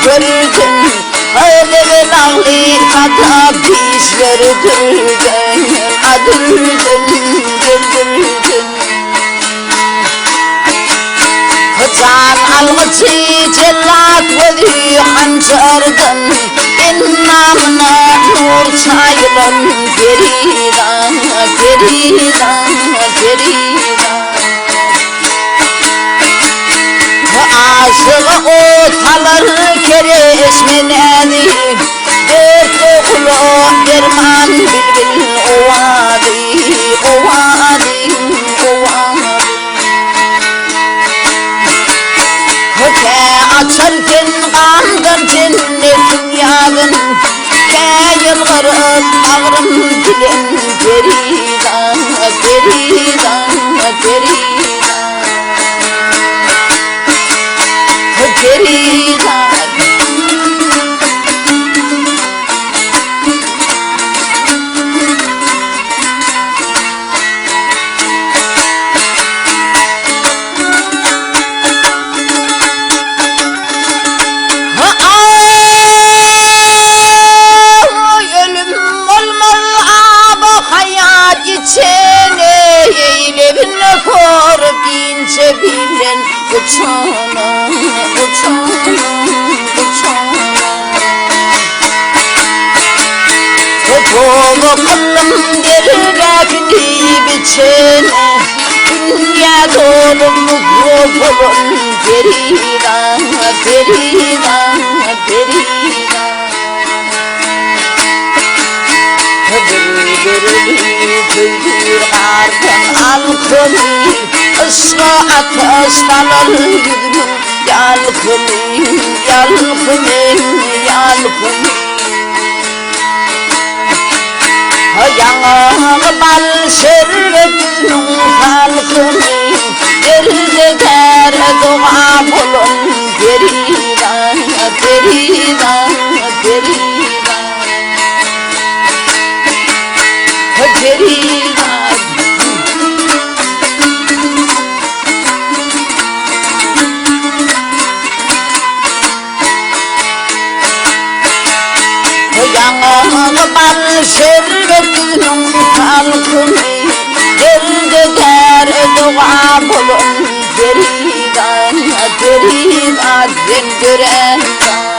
göwherden, Haýdere lagly sadap dişler dürden, A dürden, gel dürden. Jan algyçy jellat gözi hanjardan, Endamyna nur çaýylan perizat, perizat, perizat. Aşyga ot salar kereşme näzi, Dertli gula derman bilbil owazy, owazy, owazy. Kä açar sen gamdan jennetiň ýazyn, Kä ýylgyryp bagrym dilen perizat, perizat, perizat. Perizat. Ölüm bolmaz aba haýat içene, Lebine sorup inçe bilen uçana, uçana, uçana. Toba kyldym dergähini biçene, Dünýä dolup bolan perizat, perizat, perizat. Bir göreli köýdür gardan alkymy, Yşga ataş salar ýüzümiň ýalkymy, ýalkymy, ýalkymy. Ýaňagy bal şerbetiniň salkymy, Derde däre doga bolan perizat, perizat, perizat. Perizat. Ýaňagy bal şerbetiniň salkymy, Derde däre doga bolan perizat, perizat, sen dörän.